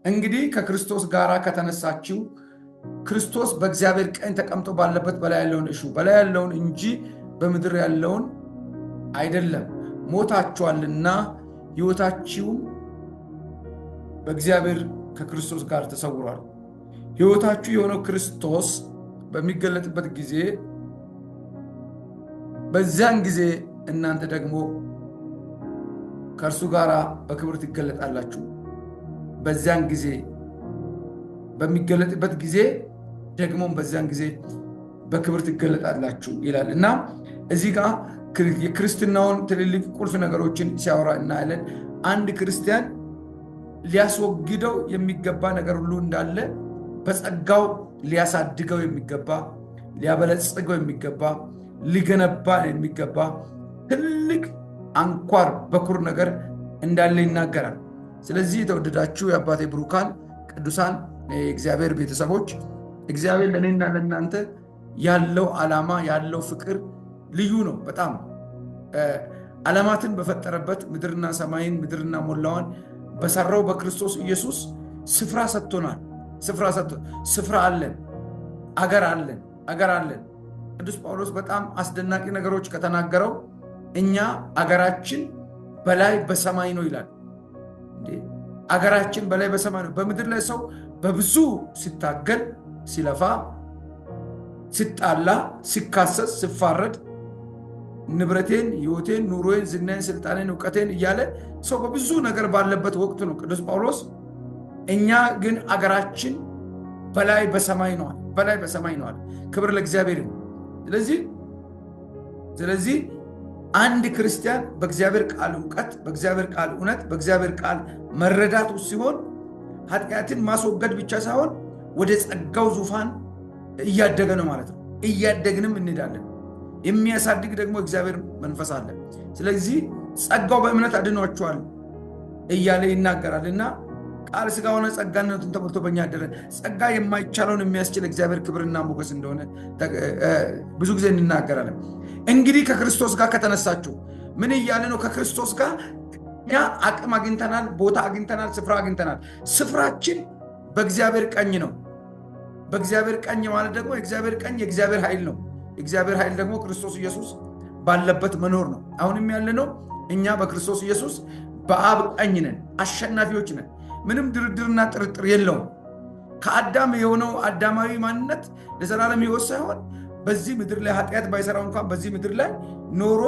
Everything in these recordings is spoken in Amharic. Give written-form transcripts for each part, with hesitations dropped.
እንግዲህ ከክርስቶስ ጋር ከተነሳችሁ ክርስቶስ በእግዚአብሔር ቀኝ ተቀምጦ ባለበት በላይ ያለውን እሹ፣ በላይ ያለውን እንጂ በምድር ያለውን አይደለም። ሞታችኋልና ሕይወታችሁም በእግዚአብሔር ከክርስቶስ ጋር ተሰውሯል። ሕይወታችሁ የሆነው ክርስቶስ በሚገለጥበት ጊዜ በዚያን ጊዜ እናንተ ደግሞ ከእርሱ ጋር በክብር ትገለጣላችሁ። በዚያን ጊዜ በሚገለጥበት ጊዜ ደግሞም በዚያን ጊዜ በክብር ትገለጣላችሁ ይላል። እና እዚህ ጋር የክርስትናውን ትልልቅ ቁልፍ ነገሮችን ሲያወራ እናያለን። አንድ ክርስቲያን ሊያስወግደው የሚገባ ነገር ሁሉ እንዳለ፣ በጸጋው ሊያሳድገው የሚገባ፣ ሊያበለጽገው የሚገባ፣ ሊገነባ የሚገባ ትልቅ አንኳር በኩር ነገር እንዳለ ይናገራል። ስለዚህ የተወደዳችሁ የአባቴ ብሩካን ቅዱሳን የእግዚአብሔር ቤተሰቦች፣ እግዚአብሔር ለእኔና ለእናንተ ያለው ዓላማ፣ ያለው ፍቅር ልዩ ነው። በጣም ዓለማትን በፈጠረበት፣ ምድርና ሰማይን፣ ምድርና ሞላዋን በሰራው በክርስቶስ ኢየሱስ ስፍራ ሰጥቶናል። ስፍራ ሰጥቶ ስፍራ አለን፣ አገር አለን፣ አገር አለን። ቅዱስ ጳውሎስ በጣም አስደናቂ ነገሮች ከተናገረው እኛ አገራችን በላይ በሰማይ ነው ይላል። አገራችን በላይ በሰማይ ነው። በምድር ላይ ሰው በብዙ ሲታገል፣ ሲለፋ፣ ሲጣላ፣ ሲካሰስ፣ ሲፋረድ፣ ንብረቴን፣ ሕይወቴን፣ ኑሮዬን፣ ዝናዬን፣ ስልጣኔን፣ እውቀቴን እያለ ሰው በብዙ ነገር ባለበት ወቅት ነው ቅዱስ ጳውሎስ እኛ ግን አገራችን በላይ በሰማይ ነው አለ። በላይ በሰማይ ነው አለ። ክብር ለእግዚአብሔር ይሁን። ስለዚህ አንድ ክርስቲያን በእግዚአብሔር ቃል እውቀት፣ በእግዚአብሔር ቃል እውነት፣ በእግዚአብሔር ቃል መረዳት ውስጥ ሲሆን ኃጢአትን ማስወገድ ብቻ ሳይሆን ወደ ጸጋው ዙፋን እያደገ ነው ማለት ነው። እያደግንም እንሄዳለን። የሚያሳድግ ደግሞ እግዚአብሔር መንፈስ አለ። ስለዚህ ጸጋው በእምነት አድኗቸዋል እያለ ይናገራል። እና ቃል ስጋ ሆነ፣ ጸጋነቱን ተሞልቶ በእኛ አደረ። ጸጋ የማይቻለውን የሚያስችል እግዚአብሔር ክብርና ሞገስ እንደሆነ ብዙ ጊዜ እንናገራለን። እንግዲህ ከክርስቶስ ጋር ከተነሳችሁ ምን እያለ ነው? ከክርስቶስ ጋር እኛ አቅም አግኝተናል፣ ቦታ አግኝተናል፣ ስፍራ አግኝተናል። ስፍራችን በእግዚአብሔር ቀኝ ነው። በእግዚአብሔር ቀኝ ማለት ደግሞ የእግዚአብሔር ቀኝ የእግዚአብሔር ኃይል ነው። የእግዚአብሔር ኃይል ደግሞ ክርስቶስ ኢየሱስ ባለበት መኖር ነው። አሁንም ያለነው እኛ በክርስቶስ ኢየሱስ በአብ ቀኝ ነን፣ አሸናፊዎች ነን። ምንም ድርድርና ጥርጥር የለውም። ከአዳም የሆነው አዳማዊ ማንነት ለዘላለም ሕይወት ሳይሆን በዚህ ምድር ላይ ኃጢአት ባይሰራው እንኳን በዚህ ምድር ላይ ኖሮ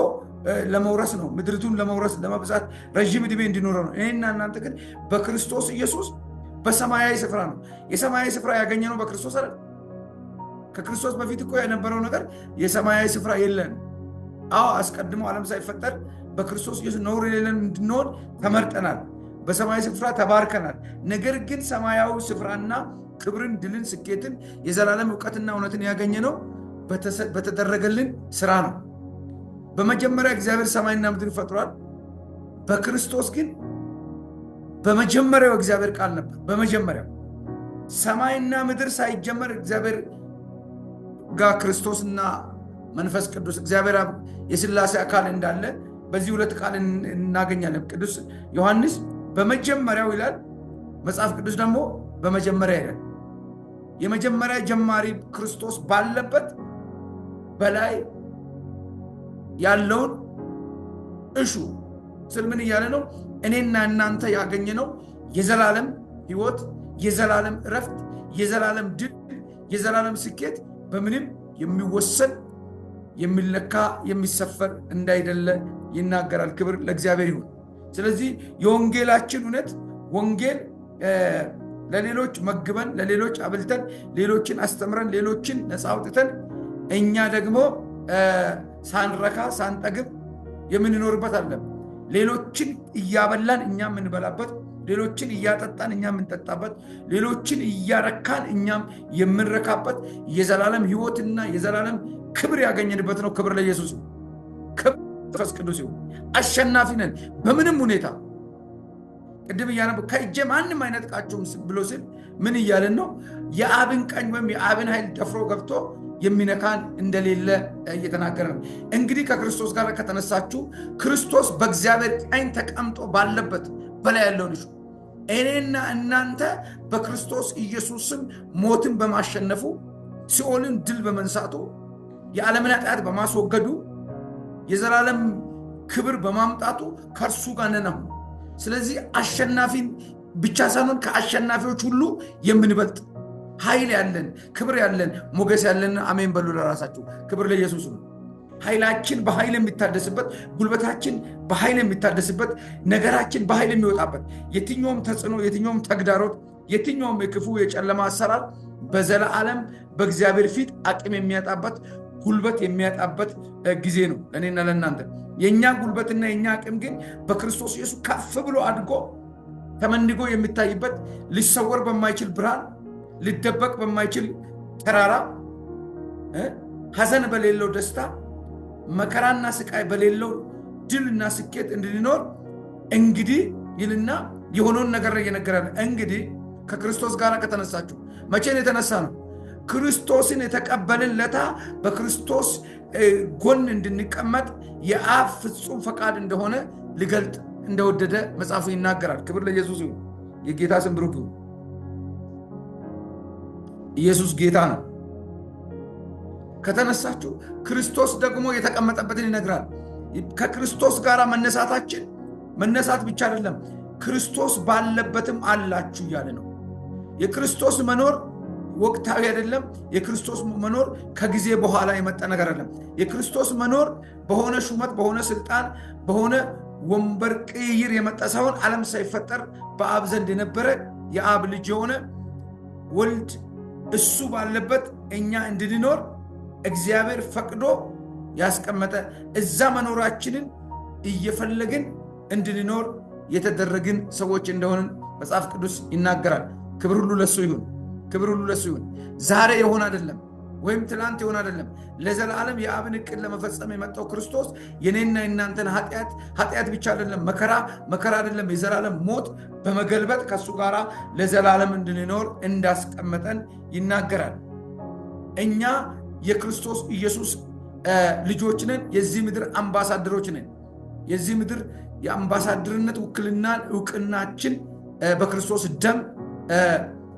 ለመውረስ ነው። ምድሪቱን ለመውረስ፣ ለመብዛት፣ ረዥም ዕድሜ እንዲኖረው ነው። እኔና እናንተ ግን በክርስቶስ ኢየሱስ በሰማያዊ ስፍራ ነው። የሰማያዊ ስፍራ ያገኘነው በክርስቶስ አይደል? ከክርስቶስ በፊት እኮ የነበረው ነገር የሰማያዊ ስፍራ የለን። አዎ፣ አስቀድሞ ዓለም ሳይፈጠር በክርስቶስ ኢየሱስ ነውር የሌለን እንድንሆን ተመርጠናል። በሰማያዊ ስፍራ ተባርከናል። ነገር ግን ሰማያዊ ስፍራና ክብርን፣ ድልን፣ ስኬትን፣ የዘላለም እውቀትና እውነትን ያገኘነው በተደረገልን ስራ ነው። በመጀመሪያ እግዚአብሔር ሰማይና ምድርን ፈጥሯል። በክርስቶስ ግን በመጀመሪያው እግዚአብሔር ቃል ነበር። በመጀመሪያው ሰማይና ምድር ሳይጀመር እግዚአብሔር ጋር ክርስቶስና መንፈስ ቅዱስ፣ እግዚአብሔር የስላሴ አካል እንዳለ በዚህ ሁለት ቃል እናገኛለን። ቅዱስ ዮሐንስ በመጀመሪያው ይላል፣ መጽሐፍ ቅዱስ ደግሞ በመጀመሪያ ይላል። የመጀመሪያ ጀማሪ ክርስቶስ ባለበት በላይ ያለውን እሹ ስል ምን እያለ ነው? እኔና እናንተ ያገኘነው የዘላለም ሕይወት፣ የዘላለም እረፍት፣ የዘላለም ድል፣ የዘላለም ስኬት በምንም የሚወሰን፣ የሚለካ፣ የሚሰፈር እንዳይደለ ይናገራል። ክብር ለእግዚአብሔር ይሁን። ስለዚህ የወንጌላችን እውነት ወንጌል ለሌሎች መግበን፣ ለሌሎች አብልተን፣ ሌሎችን አስተምረን፣ ሌሎችን ነፃ አውጥተን እኛ ደግሞ ሳንረካ ሳንጠግብ የምንኖርበት አለም። ሌሎችን እያበላን እኛ የምንበላበት፣ ሌሎችን እያጠጣን እኛ የምንጠጣበት፣ ሌሎችን እያረካን እኛም የምንረካበት የዘላለም ሕይወትና የዘላለም ክብር ያገኘንበት ነው። ክብር ለኢየሱስ ይሁን። ክብር መንፈስ ቅዱስ ይሁን። አሸናፊ ነን በምንም ሁኔታ። ቅድም እያነበ ከእጄ ማንም አይነጥቃችሁም ብሎ ሲል ምን እያለን ነው? የአብን ቀኝ ወይም የአብን ኃይል ደፍሮ ገብቶ የሚነካን እንደሌለ እየተናገረ ነው። እንግዲህ ከክርስቶስ ጋር ከተነሳችሁ ክርስቶስ በእግዚአብሔር ቀኝ ተቀምጦ ባለበት በላይ ያለውን እሹ። እኔና እናንተ በክርስቶስ ኢየሱስ ስም ሞትን በማሸነፉ፣ ሲኦልን ድል በመንሳቱ፣ የዓለምን ኃጢአት በማስወገዱ፣ የዘላለም ክብር በማምጣቱ ከእርሱ ጋር ነን አሁን። ስለዚህ አሸናፊን ብቻ ሳንሆን ከአሸናፊዎች ሁሉ የምንበልጥ ኃይል ያለን፣ ክብር ያለን፣ ሞገስ ያለን። አሜን በሉ ለራሳችሁ። ክብር ለኢየሱስ ነው። ኃይላችን በኃይል የሚታደስበት፣ ጉልበታችን በኃይል የሚታደስበት፣ ነገራችን በኃይል የሚወጣበት፣ የትኛውም ተጽዕኖ፣ የትኛውም ተግዳሮት፣ የትኛውም የክፉ የጨለማ አሰራር በዘላለም በእግዚአብሔር ፊት አቅም የሚያጣበት፣ ጉልበት የሚያጣበት ጊዜ ነው ለእኔና ለእናንተ። የእኛ ጉልበትና የእኛ አቅም ግን በክርስቶስ ኢየሱስ ከፍ ብሎ አድጎ ተመንድጎ የሚታይበት፣ ሊሰወር በማይችል ብርሃን፣ ሊደበቅ በማይችል ተራራ፣ ሐዘን በሌለው ደስታ፣ መከራና ስቃይ በሌለው ድልና ስኬት እንድንኖር እንግዲህ ይልና የሆነውን ነገር እየነገረን፣ እንግዲህ ከክርስቶስ ጋር ከተነሳችሁ። መቼን የተነሳ ነው? ክርስቶስን የተቀበልን ለታ በክርስቶስ ጎን እንድንቀመጥ የአብ ፍጹም ፈቃድ እንደሆነ ሊገልጥ እንደወደደ መጽሐፉ ይናገራል። ክብር ለኢየሱስ ይሁን። የጌታ ስም ብሩክ ይሁን። ኢየሱስ ጌታ ነው። ከተነሳችሁ ክርስቶስ ደግሞ የተቀመጠበትን ይነግራል። ከክርስቶስ ጋር መነሳታችን መነሳት ብቻ አይደለም፣ ክርስቶስ ባለበትም አላችሁ እያለ ነው። የክርስቶስ መኖር ወቅታዊ አይደለም። የክርስቶስ መኖር ከጊዜ በኋላ የመጣ ነገር አይደለም። የክርስቶስ መኖር በሆነ ሹመት፣ በሆነ ስልጣን፣ በሆነ ወንበር ቅይር የመጣ ሳይሆን ዓለም ሳይፈጠር በአብ ዘንድ የነበረ የአብ ልጅ የሆነ ወልድ እሱ ባለበት እኛ እንድንኖር እግዚአብሔር ፈቅዶ ያስቀመጠ፣ እዛ መኖራችንን እየፈለግን እንድንኖር የተደረግን ሰዎች እንደሆንን መጽሐፍ ቅዱስ ይናገራል። ክብር ሁሉ ለሱ ይሁን። ክብር ሁሉ ለሱ ይሁን። ዛሬ የሆነ አይደለም ወይም ትላንት የሆነ አይደለም። ለዘላለም የአብን እቅድ ለመፈጸም የመጣው ክርስቶስ የኔና የናንተን ኃጢአት፣ ኃጢአት ብቻ አይደለም፣ መከራ መከራ አይደለም፣ የዘላለም ሞት በመገልበጥ ከእሱ ጋር ለዘላለም እንድንኖር እንዳስቀመጠን ይናገራል። እኛ የክርስቶስ ኢየሱስ ልጆች ነን። የዚህ ምድር አምባሳደሮች ነን። የዚህ ምድር የአምባሳደርነት ውክልና እውቅናችን በክርስቶስ ደም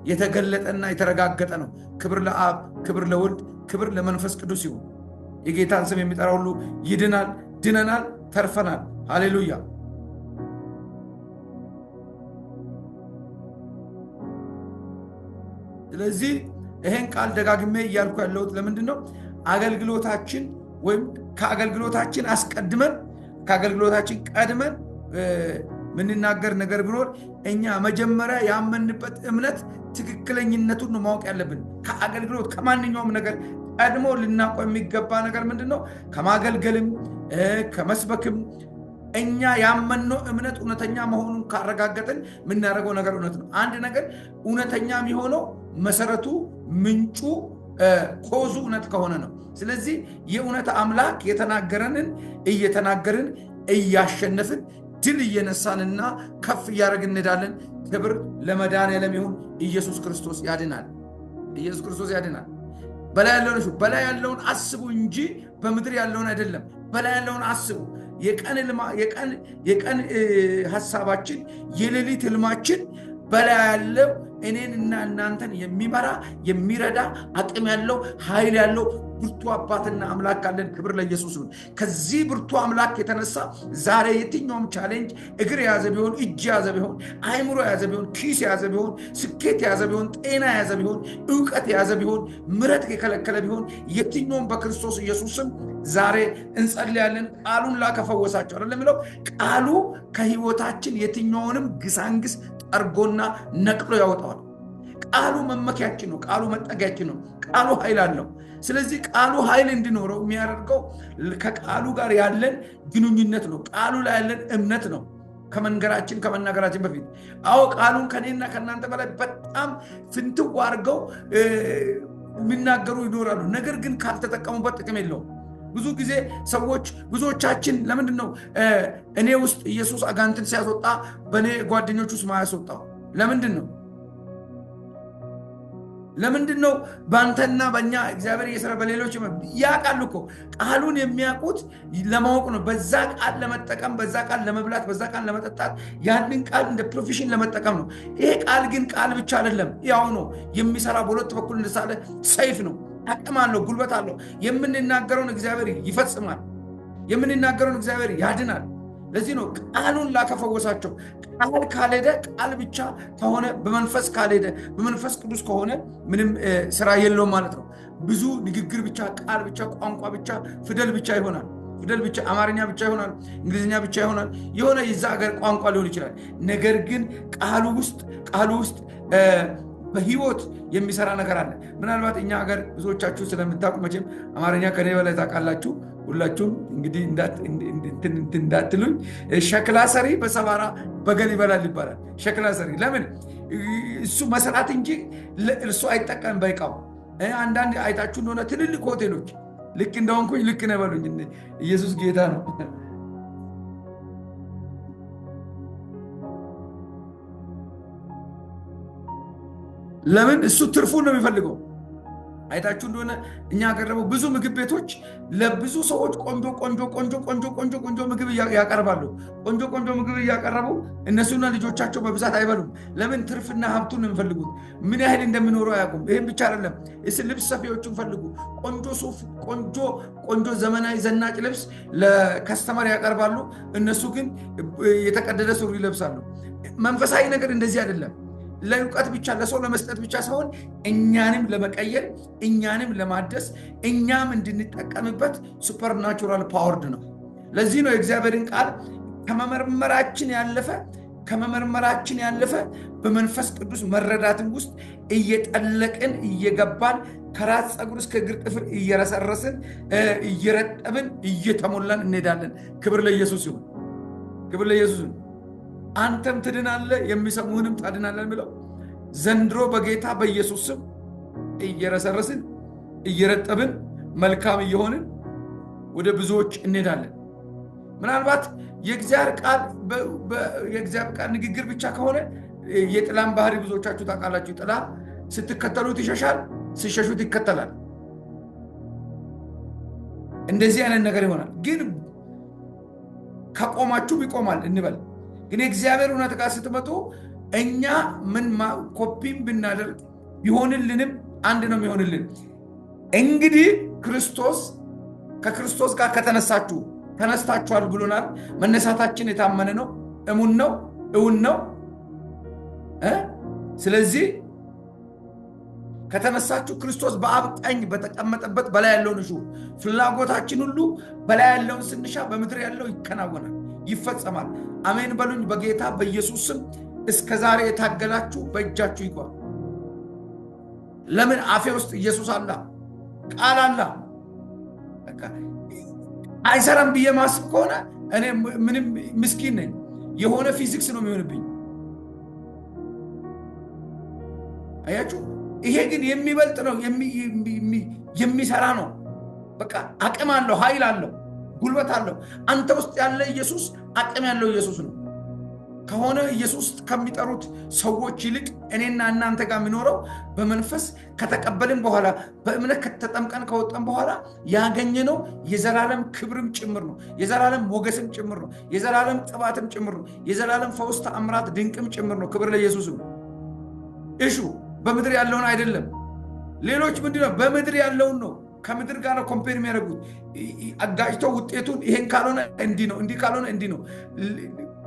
የተገለጠና የተረጋገጠ ነው። ክብር ለአብ፣ ክብር ለወልድ፣ ክብር ለመንፈስ ቅዱስ ይሁን። የጌታን ስም የሚጠራ ሁሉ ይድናል። ድነናል፣ ተርፈናል። ሃሌሉያ። ስለዚህ ይሄን ቃል ደጋግሜ እያልኩ ያለሁት ለምንድን ነው? አገልግሎታችን ወይም ከአገልግሎታችን አስቀድመን፣ ከአገልግሎታችን ቀድመን የምንናገር ነገር ቢኖር እኛ መጀመሪያ ያመንበት እምነት ትክክለኝነቱን ነው ማወቅ ያለብን። ከአገልግሎት ከማንኛውም ነገር ቀድሞ ልናውቀው የሚገባ ነገር ምንድን ነው? ከማገልገልም ከመስበክም እኛ ያመንነው እምነት እውነተኛ መሆኑን ካረጋገጥን የምናደርገው ነገር እውነት ነው። አንድ ነገር እውነተኛ የሚሆነው መሰረቱ፣ ምንጩ፣ cause ኡ እውነት ከሆነ ነው። ስለዚህ የእውነት አምላክ የተናገረንን እየተናገርን፣ እያሸነፍን፣ ድል እየነሳንና ከፍ እያደረግን እንሄዳለን። ክብር ለመድኃኔዓለም ይሁን። ኢየሱስ ክርስቶስ ያድናል። ኢየሱስ ክርስቶስ ያድናል። በላይ ያለውን እሹ፣ በላይ ያለውን አስቡ እንጂ በምድር ያለውን አይደለም። በላይ ያለውን አስቡ። የቀን ሀሳባችን፣ የሌሊት ህልማችን በላይ ያለው እኔንና እናንተን የሚመራ፣ የሚረዳ፣ አቅም ያለው፣ ኃይል ያለው ብርቱ አባትና አምላክ አለን። ክብር ለኢየሱስ ይሁን። ከዚህ ብርቱ አምላክ የተነሳ ዛሬ የትኛውም challenge እግር የያዘ ቢሆን፣ እጅ የያዘ ቢሆን፣ አይምሮ የያዘ ቢሆን፣ ኪስ የያዘ ቢሆን፣ ስኬት የያዘ ቢሆን፣ ጤና የያዘ ቢሆን፣ እውቀት የያዘ ቢሆን፣ ምረት የከለከለ ቢሆን፣ የትኛውም በክርስቶስ ኢየሱስ ስም ዛሬ እንጸልያለን። ቃሉን ላከፈወሳቸው አይደለም የሚለው? ቃሉ ከህይወታችን የትኛውንም ግሳንግስ ጠርጎና ነቅሎ ያወጣዋል። ቃሉ መመኪያችን ነው። ቃሉ መጠጊያችን ነው። ቃሉ ኃይል አለው። ስለዚህ ቃሉ ኃይል እንዲኖረው የሚያደርገው ከቃሉ ጋር ያለን ግንኙነት ነው። ቃሉ ላይ ያለን እምነት ነው። ከመንገራችን ከመናገራችን በፊት፣ አዎ፣ ቃሉን ከኔና ከእናንተ በላይ በጣም ፍንትው አድርገው የሚናገሩ ይኖራሉ። ነገር ግን ካልተጠቀሙበት ጥቅም የለውም። ብዙ ጊዜ ሰዎች፣ ብዙዎቻችን ለምንድን ነው እኔ ውስጥ ኢየሱስ አጋንንትን ሲያስወጣ በእኔ ጓደኞች ውስጥ ማያስወጣው? ለምንድን ነው? ለምንድን ነው በአንተና በእኛ እግዚአብሔር እየሰራ በሌሎች? ያውቃሉ እኮ። ቃሉን የሚያውቁት ለማወቅ ነው። በዛ ቃል ለመጠቀም፣ በዛ ቃል ለመብላት፣ በዛ ቃል ለመጠጣት፣ ያንን ቃል እንደ provision ለመጠቀም ነው። ይሄ ቃል ግን ቃል ብቻ አይደለም፣ ያው ነው የሚሰራ፣ በሁለት በኩል እንደሳለ ሰይፍ ነው። አቅም አለው፣ ጉልበት አለው። የምንናገረውን እግዚአብሔር ይፈጽማል። የምንናገረውን እግዚአብሔር ያድናል። ለዚህ ነው ቃሉን ላከ ፈወሳቸው። ቃል ካልሄደ፣ ቃል ብቻ ከሆነ፣ በመንፈስ ካልሄደ፣ በመንፈስ ቅዱስ ከሆነ ምንም ስራ የለውም ማለት ነው። ብዙ ንግግር ብቻ፣ ቃል ብቻ፣ ቋንቋ ብቻ፣ ፊደል ብቻ ይሆናል። ፊደል ብቻ፣ አማርኛ ብቻ ይሆናል፣ እንግሊዝኛ ብቻ ይሆናል። የሆነ የዛ ሀገር ቋንቋ ሊሆን ይችላል። ነገር ግን ቃሉ ውስጥ በህይወት የሚሰራ ነገር አለ። ምናልባት እኛ ሀገር ብዙዎቻችሁ ስለምታውቁ፣ መቼም አማርኛ ከኔ በላይ ታውቃላችሁ። ሁላችሁም እንግዲህ እንዳትሉኝ፣ ሸክላ ሰሪ በሰባራ በገል ይበላል ይባላል። ሸክላ ሰሪ ለምን? እሱ መስራት እንጂ እርሱ አይጠቀምም በእቃው። አንዳንድ አይታችሁ እንደሆነ ትልልቅ ሆቴሎች፣ ልክ እንደሆንኩኝ ልክ ነው በሉኝ። ኢየሱስ ጌታ ነው። ለምን? እሱ ትርፉን ነው የሚፈልገው። አይታችሁ እንደሆነ እኛ ሀገር ደግሞ ብዙ ምግብ ቤቶች ለብዙ ሰዎች ቆንጆ ቆንጆ ቆንጆ ቆንጆ ቆንጆ ቆንጆ ምግብ ያቀርባሉ። ቆንጆ ቆንጆ ምግብ እያቀረቡ እነሱና ልጆቻቸው በብዛት አይበሉም። ለምን? ትርፍና ሀብቱን ነው የሚፈልጉት። ምን ያህል እንደሚኖሩ አያውቁም። ይህም ብቻ አይደለም። ልብስ ሰፊዎቹን ፈልጉ። ቆንጆ ሱፍ፣ ቆንጆ ቆንጆ ዘመናዊ ዘናጭ ልብስ ለ customer ያቀርባሉ። እነሱ ግን የተቀደደ ሱሪ ይለብሳሉ። መንፈሳዊ ነገር እንደዚህ አይደለም። ለእውቀት ብቻ፣ ለሰው ለመስጠት ብቻ ሳይሆን እኛንም ለመቀየር፣ እኛንም ለማደስ፣ እኛም እንድንጠቀምበት supernatural powered ነው። ለዚህ ነው የእግዚአብሔርን ቃል ከመመርመራችን ያለፈ በመንፈስ ቅዱስ መረዳትን ውስጥ እየጠለቅን እየገባን፣ ከራስ ፀጉር እስከ እግር ጥፍር እየረሰረስን፣ እየረጠብን፣ እየተሞላን እንሄዳለን። ክብር ለኢየሱስ ይሁን። ክብር ለኢየሱስ ይሁን። አንተም ትድናለህ፣ የሚሰሙህንም ታድናለህ የሚለው፣ ዘንድሮ በጌታ በኢየሱስ ስም እየረሰረስን፣ እየረጠብን፣ መልካም እየሆንን ወደ ብዙዎች እንሄዳለን። ምናልባት የእግዚአብሔር ቃል ንግግር ብቻ ከሆነ የጥላን ባህሪ ብዙዎቻችሁ ታውቃላችሁ። ጥላ ስትከተሉት ይሸሻል፣ ስትሸሹት ይከተላል። እንደዚህ አይነት ነገር ይሆናል። ግን ከቆማችሁም ይቆማል እንበል። ግን የእግዚአብሔር እውነት ጋር ስትመጡ እኛ ምን ኮፒም ብናደርግ ቢሆንልንም አንድ ነው የሚሆንልን። እንግዲህ ከክርስቶስ ጋር ከተነሳችሁ ተነስታችኋል ብሎናል። መነሳታችን የታመነ ነው፣ እሙን ነው፣ እውን ነው። ስለዚህ ከተነሳችሁ ክርስቶስ በአብ ቀኝ በተቀመጠበት በላይ ያለውን እሹ። ፍላጎታችን ሁሉ በላይ ያለውን ስንሻ በምድር ያለው ይከናወናል፣ ይፈጸማል። አሜን በሉኝ። በጌታ በኢየሱስ ስም እስከ ዛሬ የታገላችሁ በእጃችሁ ይግባ። ለምን? አፌ ውስጥ ኢየሱስ አላ፣ ቃል አላ። አይሰራም ብዬ ማስብ ከሆነ እኔ ምንም ምስኪን ነኝ። የሆነ ፊዚክስ ነው የሚሆንብኝ። አያችሁ፣ ይሄ ግን የሚበልጥ ነው፣ የሚሰራ ነው። በቃ አቅም አለው፣ ኃይል አለው፣ ጉልበት አለው። አንተ ውስጥ ያለ ኢየሱስ አቅም ያለው ኢየሱስ ነው። ከሆነ ኢየሱስ ከሚጠሩት ሰዎች ይልቅ እኔና እናንተ ጋር የሚኖረው፣ በመንፈስ ከተቀበልን በኋላ፣ በእምነት ከተጠምቀን ከወጣን በኋላ ያገኘነው የዘላለም ክብርም ጭምር ነው። የዘላለም ሞገስም ጭምር ነው። የዘላለም ቅባትም ጭምር ነው። የዘላለም ፈውስ፣ ተአምራት፣ ድንቅም ጭምር ነው። ክብር ለኢየሱስ ነው። እሹ በምድር ያለውን አይደለም። ሌሎች ምንድነው? በምድር ያለውን ነው። ከምድር ጋር ነው compare የሚያደርጉት፣ አጋጭተው ውጤቱን። ይሄን ካልሆነ እንዲህ ነው፣ እንዲህ ካልሆነ እንዲህ ነው።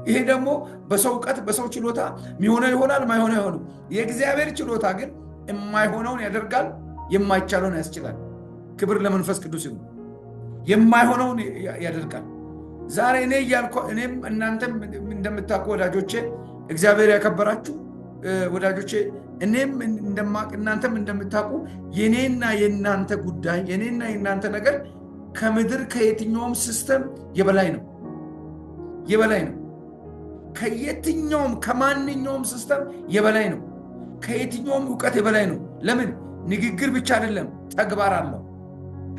ይሄ ደግሞ በሰው እውቀት፣ በሰው ችሎታ የሚሆነው ይሆናል፣ ማይሆነው አይሆንም። የእግዚአብሔር ችሎታ ግን የማይሆነውን ያደርጋል፣ የማይቻለውን ያስችላል። ክብር ለመንፈስ ቅዱስ ይሁን። የማይሆነውን ያደርጋል። ዛሬ እኔ እያልኩ፣ እኔም እናንተም እንደምታውቁ ወዳጆቼ፣ እግዚአብሔር ያከበራችሁ ወዳጆቼ፣ እኔም እንደማቅ እናንተም እንደምታውቁ የኔና የእናንተ ጉዳይ፣ የኔና የእናንተ ነገር ከምድር ከየትኛውም system የበላይ ነው፣ የበላይ ነው። ከየትኛውም ከማንኛውም system የበላይ ነው። ከየትኛውም እውቀት የበላይ ነው። ለምን? ንግግር ብቻ አይደለም፣ ተግባር አለው፣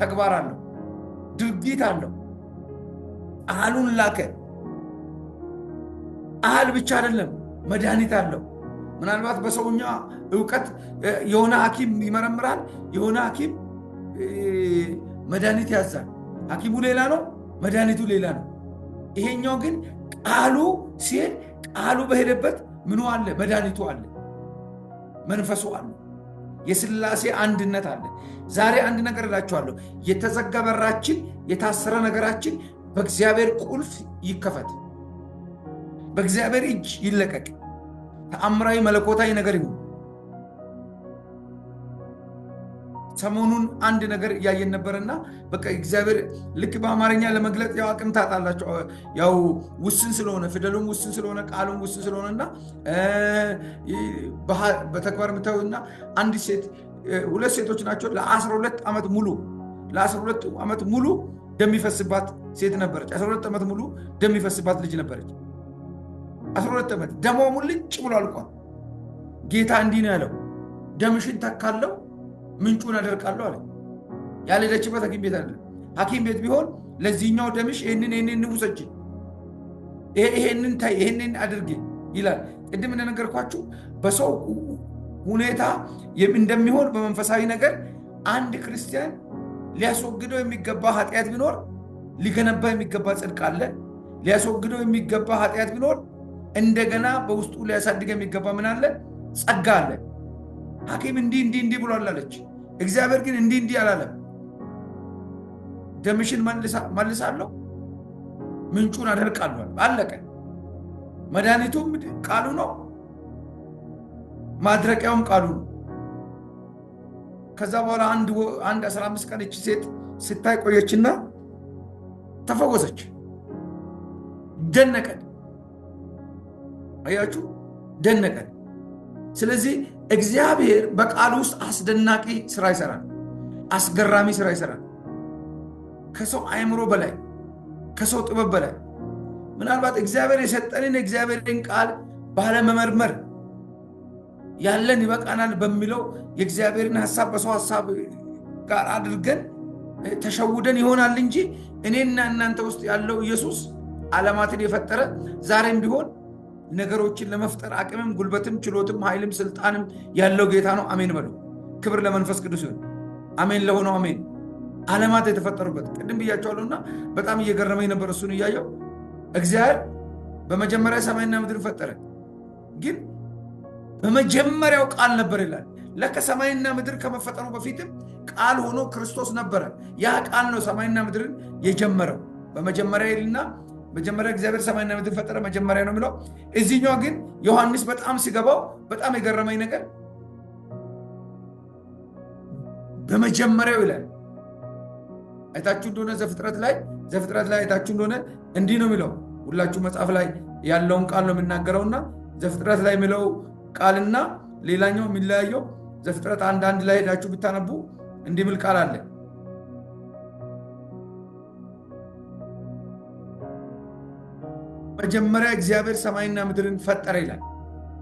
ተግባር አለው፣ ድርጊት አለው። ቃሉን ላከ። ቃል ብቻ አይደለም፣ መድኃኒት አለው። ምናልባት በሰውኛ እውቀት የሆነ ሐኪም ይመረምራል፣ የሆነ ሐኪም መድኃኒት ያዛል። ሐኪሙ ሌላ ነው፣ መድኃኒቱ ሌላ ነው። ይሄኛው ግን ቃሉ ሲሄድ ቃሉ በሄደበት ምኑ አለ? መድኃኒቱ አለ፣ መንፈሱ አለ፣ የስላሴ አንድነት አለ። ዛሬ አንድ ነገር እላችኋለሁ፣ የተዘጋ በራችን፣ የታሰረ ነገራችን በእግዚአብሔር ቁልፍ ይከፈት፣ በእግዚአብሔር እጅ ይለቀቅ። ተአምራዊ መለኮታዊ ነገር ይሁን። ሰሞኑን አንድ ነገር እያየን ነበርና በቃ እግዚአብሔር ልክ በአማርኛ ለመግለጽ ያው አቅም ታጣላቸው። ያው ውስን ስለሆነ ፊደሉም ውስን ስለሆነ ቃሉም ውስን ስለሆነና በተግባር የምታዩና አንድ ሴት፣ ሁለት ሴቶች ናቸው። ለ12 ዓመት ሙሉ ለ12 ዓመት ሙሉ ደም የሚፈስባት ሴት ነበረች። 12 ዓመት ሙሉ ደም የሚፈስባት ልጅ ነበረች። 12 ዓመት ደሟ ሙልጭ ብሎ አልቋል። ጌታ እንዲህ ነው ያለው፣ ደምሽን ተካለው ምንጩን አደርቃለሁ አለ። ያልሄደችበት ሐኪም ቤት አይደለም። ሐኪም ቤት ቢሆን ለዚህኛው ደምሽ ይህንን ይህንን ውሰጂ፣ ይሄንን ታይ፣ ይሄንን አድርጊ ይላል። ቅድም እንደነገርኳችሁ በሰው ሁኔታ እንደሚሆን በመንፈሳዊ ነገር አንድ ክርስቲያን ሊያስወግደው የሚገባ ኃጢአት ቢኖር ሊገነባ የሚገባ ጽድቅ አለ። ሊያስወግደው የሚገባ ኃጢአት ቢኖር እንደገና በውስጡ ሊያሳድግ የሚገባ ምን አለ? ጸጋ አለ። ሐኪም እንዲህ እንዲህ እንዲህ ብሏል አለች። እግዚአብሔር ግን እንዲህ እንዲህ አላለም። ደምሽን መልሳለሁ፣ ምንጩን አደርቃለሁ። አለቀ። መድኃኒቱም ቃሉ ነው፣ ማድረቂያውም ቃሉ ነው። ከዛ በኋላ አንድ 15 ቀን እቺ ሴት ስታይ ቆየችና ተፈወሰች። ደነቀን። አያችሁ፣ ደነቀን። ስለዚህ እግዚአብሔር በቃሉ ውስጥ አስደናቂ ስራ ይሰራል። አስገራሚ ስራ ይሰራል። ከሰው አእምሮ በላይ፣ ከሰው ጥበብ በላይ። ምናልባት እግዚአብሔር የሰጠንን የእግዚአብሔርን ቃል ባለመመርመር ያለን ይበቃናል በሚለው የእግዚአብሔርን ሀሳብ በሰው ሀሳብ ጋር አድርገን ተሸውደን ይሆናል እንጂ እኔና እናንተ ውስጥ ያለው ኢየሱስ ዓለማትን የፈጠረ ዛሬም ቢሆን ነገሮችን ለመፍጠር አቅምም ጉልበትም ችሎትም ኃይልም ስልጣንም ያለው ጌታ ነው። አሜን በሉ። ክብር ለመንፈስ ቅዱስ ይሁን። አሜን ለሆነው አሜን። ዓለማት የተፈጠሩበት ቅድም ብያቸዋለሁና በጣም እየገረመኝ ነበር እሱን እያየው። እግዚአብሔር በመጀመሪያ ሰማይና ምድር ፈጠረ፣ ግን በመጀመሪያው ቃል ነበር ይላል። ለካ ሰማይና ምድር ከመፈጠሩ በፊትም ቃል ሆኖ ክርስቶስ ነበረ። ያ ቃል ነው ሰማይና ምድርን የጀመረው። በመጀመሪያ ይልና መጀመሪያ እግዚአብሔር ሰማይና ምድር ፈጠረ፣ መጀመሪያ ነው የሚለው። እዚህኛው ግን ዮሐንስ በጣም ሲገባው በጣም የገረመኝ ነገር በመጀመሪያው ይላል። አይታችሁ እንደሆነ ዘፍጥረት ላይ አይታችሁ እንደሆነ እንዲህ ነው የሚለው። ሁላችሁ መጽሐፍ ላይ ያለውን ቃል ነው የምናገረውና ዘፍጥረት ላይ የሚለው ቃልና ሌላኛው የሚለያየው ዘፍጥረት 1:1 ላይ ሄዳችሁ ብታነቡ እንዲህ የሚል ቃል አለ። መጀመሪያ እግዚአብሔር ሰማይና ምድርን ፈጠረ ይላል።